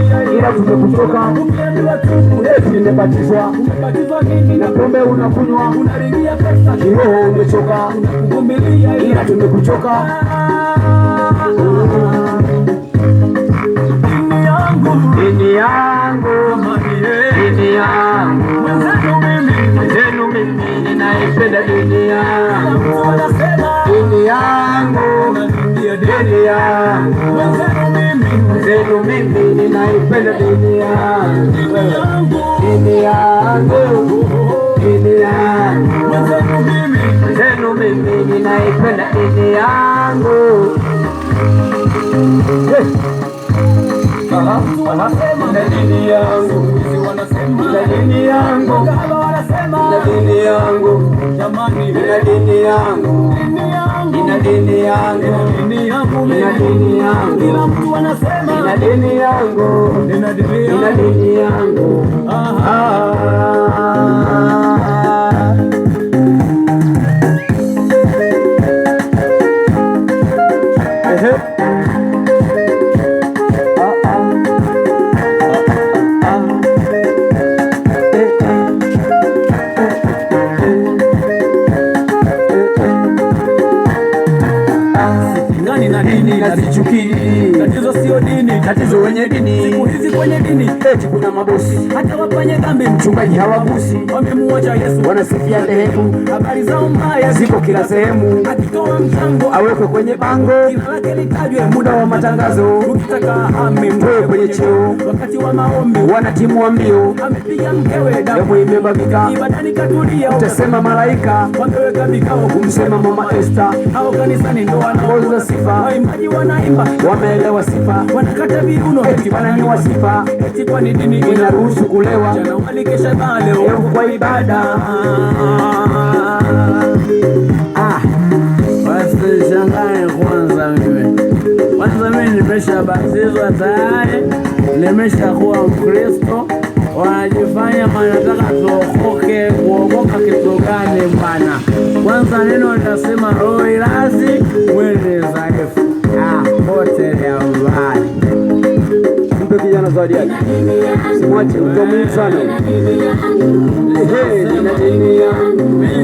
Ila tumekuchoka, Ukiambiwa tubu, eti nimebatizwa, umebatizwa nini? Na pombe unakunywa, unaringia pesa, kiroho umechoka, unakuvumilia, ila tumekuchoka. Dini yangu, Dini yangu, amani, eh. Dini yangu, Mwenzenu mimi, mwenzenu mimi ninaipenda dini yangu, mtu anasema, dini yangu, unaringia dini. Dini yangu, Mwenzenu mimi, mwenzenu mimi ninaipenda dini yangu, dini yangu, dini yangu, dini yangu, mwenzenu mimi, mwenzenu mimi ninaipenda dini yangu. Hey. Kila mtu anasema, Nina dini yangu, siku hizi wanasema, nina dini yangu, makahaba wanasema, nina dini yangu, jamani, nina dini yangu, dini yangu, nina dini yangu, dini yangu nina mimi, dini yangu, kila mtu anasema, nina dini yangu, nina dini nina yangu, dini yangu. Aha. Ah. Ehe. Ah, ah. Ah, ah. Eh, eh. Eh, eh. Ah. Sipingani na dini, Nazichukii. Tatizo sio dini, Tatizo wenye dini. Siku hizi kwenye dini, Eti kuna mabosi, hata wafanye dhambi, mchungaji hawagusi, wamemuacha Yesu, wanasifia dhehebu, habari zao mbaya ziko kila sehemu, akitoa mchango awekwe kwenye bango, jina lake litajwe, muda wa matangazo, ukitaka ame mtoe kwenye cheo, wakati wa maombi wanatimu wa mbio, amepiga mkewe damu damu imebagika, ibadani katulia, utasema malaika, wameweka vikao kumsema mama Esther, hao kanisani ndo ongoza sifa, waimbaji wanaimba, wameelewa sifa, wanakata viuno, eti wananiwa sifa, eti kwani dini inaruhusu kulewa, jana walikesha baa, leo leo kwa ibada. Ah, Wasishangae kwanza mimi. Kwanza mimi nimeshabatizwa tayari, nimeshakuwa Mkristo. Wanajifanya wanataka tuokoke. Kuokoka kitu gani bwana? Kwanza neno linasema roho ilazi, mwili dhaifu. Ah, potelea mbali. Mpe kijana zawadi yake, simwache, mtu muhimu sana. Hey, nina dini yangu, hey,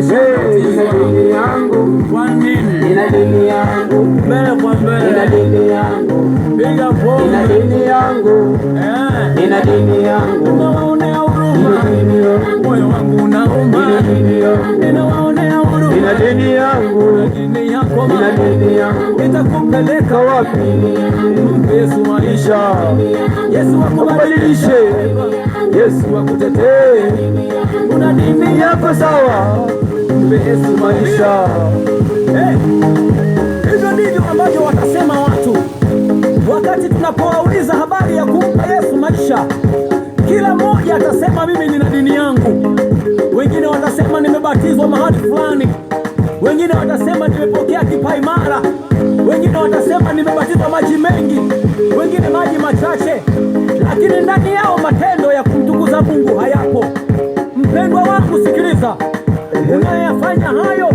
nina dini yangu, Kwa nini? nina dini yangu, Mbele kwa nina mbele, dini yangu, piga nina pombe. dini yangu, Eh, nina dini yangu, nawaonea huruma, nina dini yangu, moyo wangu unauma, nina dini yangu, ninawaonea huruma, nina dini yangu, dini yako nina mama dini yangu, itakupeleka wapi? Mpe Yesu maisha, Yesu akubadilishe, Akubadilishe, Yesu akutetee, una dini yako sawa, mpe Yesu maisha. Eh, hivyo ndivyo ambavyo watasema watu wakati tunapowauliza habari ya kumpa Yesu maisha. Kila mmoja atasema mimi nina dini yangu, wengine watasema nimebatizwa mahali fulani, wengine watasema nimepokea kipaimara, wengine watasema nimebatizwa maji mengi, wengine maji machache, lakini ndani yao matendo ya kumtukuza Mungu hayapo. Mpendwa wangu, sikiliza, unayoyafanya hayo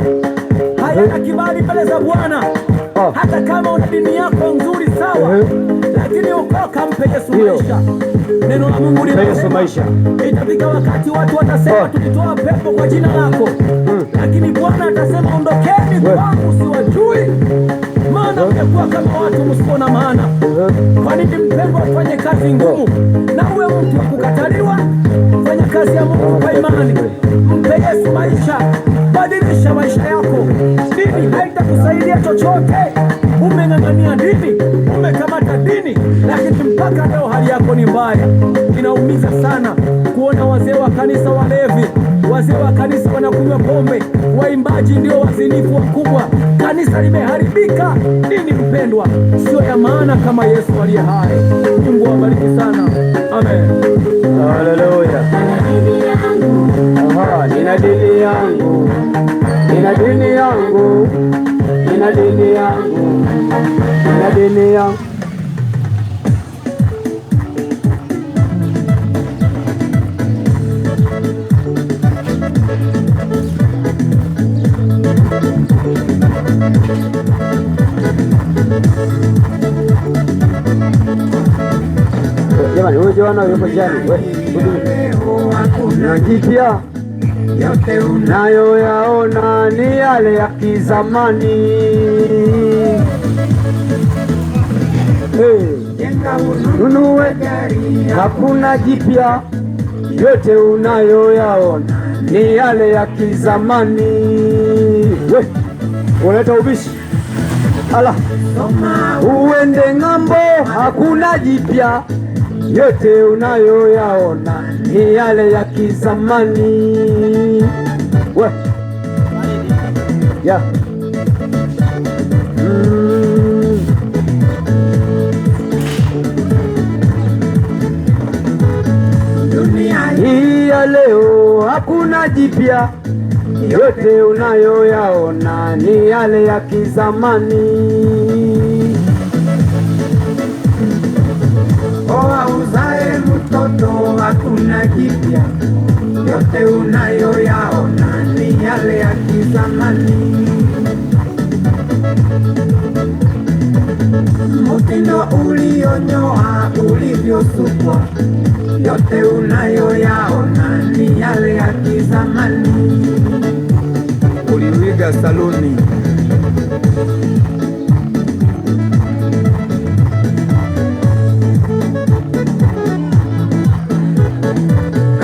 hayana kibali mbele za Bwana. Ah. Hata kama una dini yako nzuri sawa, lakini okoka, mpe Yesu maisha. Neno la Mungu Mpe Yesu linasema maisha. itafika wakati watu watasema Ah. tulitoa pepo kwa jina lako, lakini Bwana atasema ondokeni kwangu, siwajui, maana mmekuwa kama watu msio na maana. Kwa nini mpendwa, ufanye kazi ngumu na uwe mtu wa kukataliwa? Fanya kazi ya Mungu kwa imani, mpe Yesu maisha, badilisha maisha yako. Dini haitakusaidia chochote. Umeng'ang'ania dini, umekamata dini, lakini mpaka leo hali yako ni mbaya. Inaumiza sana kuona wazee wa kanisa walevi, wazee wa kanisa wanakunywa pombe, waimbaji ndio wazinifu wakubwa, kanisa limeharibika. Dini mpendwa, sio ya maana kama Yesu aliye hai. Mungu awabariki sana, amen. Haleluya. Aha, nina dini yangu, nina dini yangu, nina dini yangu, nina dini yangu. njiani. Wewe Joana yuko njiani. We, na jipya Yote nayo yaona ni yale ya kizamani. Hey. unajenga Nunue gari hakuna jipya, yote unayoyaona ni yale ya kizamani. We, unaleta ubishi ala, soma uende ng'ambo, hakuna jipya, yote unayoyaona ni yale ya kizamani. We, ya mm. dunia Hii ya leo hakuna jipya, yote unayoyaona ni yale ya kizamani. oa uzae mtoto hakuna jipya, yote unayoyaona ni yale ya kizamani. Mtindo ulionyoa ulivyosukwa, yote unayoyaona ni yale ya kizamani. Uliwiga saluni,